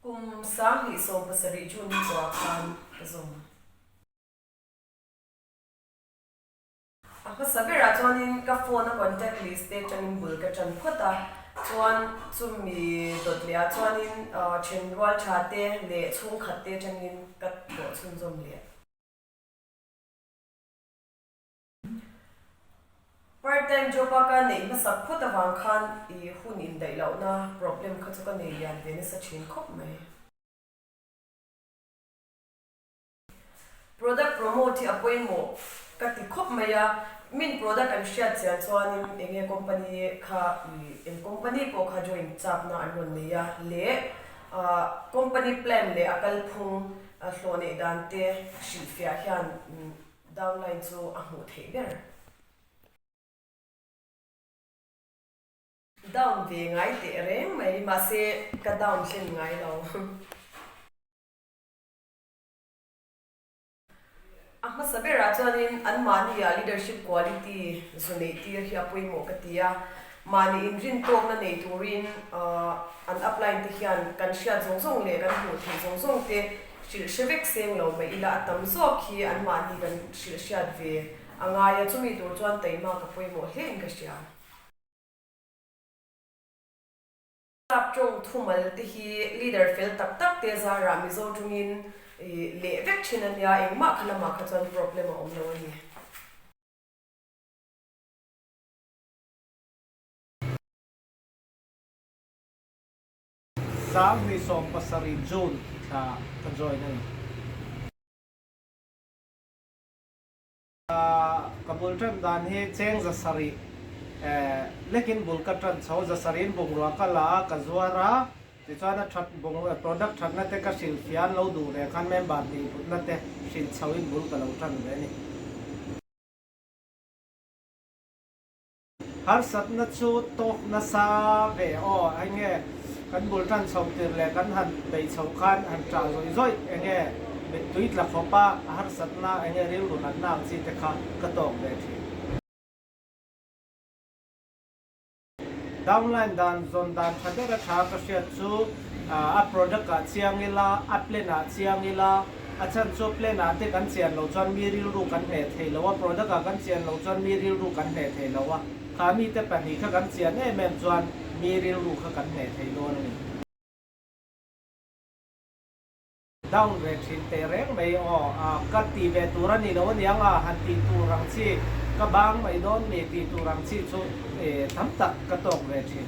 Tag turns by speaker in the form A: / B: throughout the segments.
A: Kum 2017 June ni kua khan ka zawm. A hmasa berah chuanin ka phone a contact list te atangin bul ka tan phawt a, chuan chumi dawt leh ah chuanin thenrual tha te leh chhungkhat te atangin ka thawh chhunzawm leh. Part time job a ka neih hmasak phawt avang khan i hun indaih lohna problem kha chu ka nei lian ve nasa thin khawp mai. Product promote hi a pawimawh ka ti khawp mai a, min product an hriat chian chuanin eng nge company kha i eng company pawh kha join chakna an rawn nei a leh company plan leh a kalphung hlawh neih dan te hrilhfiah hian Downline chu a hmuh theih ber. Down ve ngai teh reng mai, mahse ka down hlen ngai lo. A hmasa berah chuanin anmahnia leadership quality zu neih tir hi a pawimawh ka ti a. Mahni inrintawkna nei turin an upline te hian kan hriat zawng zawng leh kan hmuh theih zawng zawng te hrilh hre vek seng lo mai ila a tam zawk hi anmahni kan hrilh hriat ve a ngai a, chumi tur chuan taima ka pawimawh hle in ka hria. Sap tawng thumal te hi leader fel tak tak te zarah Mizo tawngin leh vek thin a nia, engmah kha lamah kha chuan problem a awm lo a ni.
B: 2017 June thla ka join a ni. Ka bul tan dan hi cheng 700 lekin bul ka tan chho, 700 in bungrua ka la a, ka zuar a, tichuan a that bung product thatna te ka hrilhfiah an lo duh ve khan member tih hutna te hrilh chho in bul ka lo tan ve a ni. Harsatna chu tawk nasa ve aw, enge kan bul tan chho tir leh kan han bei chho khan han ṭah zawih zawih, enge mittui tla khawpa harsatna enge rilru natna ang chi te kha ka tawk ve ṭhin. Downline dan zawn dan tha ber a tha ka hriat chu a product ah chiang ila, a plan ah chiang ila, a chhan chu plan ah te kan chian loh chuan mi rilru kan hneh thei lo a, product ah kan chian loh chuan mi rilru kan hneh thei lo a, kha mite pahnih kha kan chian em em chuan mi rilru kha kan hneh thei dawn a ni. Down ve thin teh reng mai aw, a ka ti ve tur a ni lo aniang a, han tih tur ang chi ka bang mai dawn mi tih tur ang chi chu tam tak ka tawk ve thin.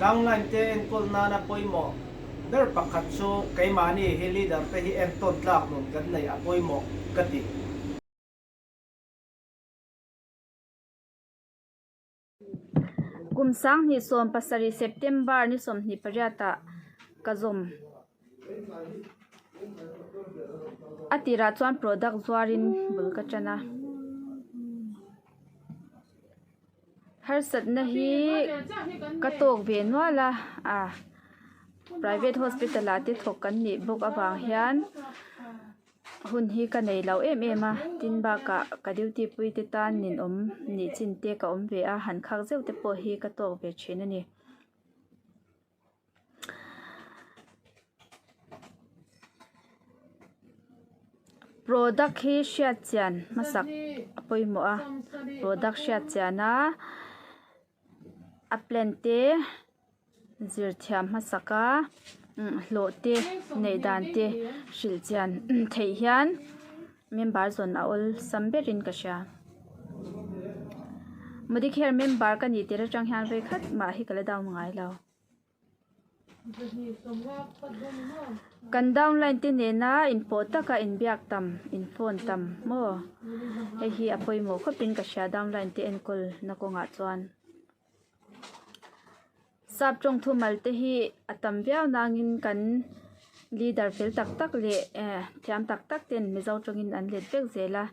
B: Downline te enkawl nana pawimawh ber pakhat chu keimahni hi leader te hi entawn tlak nun kan neih a pawimawh ka ti.
C: Kum 2017 September ni 28 ah ka zawm. A tirah chuan product zuarin bul ka tan a. Harsatna hi ka tawk ve nual a, ah private hospital ah te thawk kan nih bawk avang hian. Hun hi ka nei lo em em a, tin bakah ka duty pui te tan ninawm nih chin te ka awm ve a, han khak zeuh te pawh hi ka tawk ve thin a ni. Product hi hriat chian hmasak a pawimawh a, product hriat chian a a plan te zir thiam hmasak a hlawh te neih dan te hrilh chian theih hian member zawn a awlsam berin ka hria Modicare member ka nih tir atang hian vawikhat mah hi ka la down ngai lo. Kan downline te nena inpawh taka inbiak tam, in phone tam maw? Hei hi a pawimawh khawpin ka hria downline te enkawl na kawngah chuan. Sap tawng thumal te hi a tam viau nangin kan leader fel tak tak leh eh thiam tak tak ten Mizo tawngin an let vek zel a,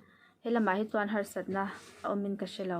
C: helamah hi chuan harsatna a awmin ka hre lo.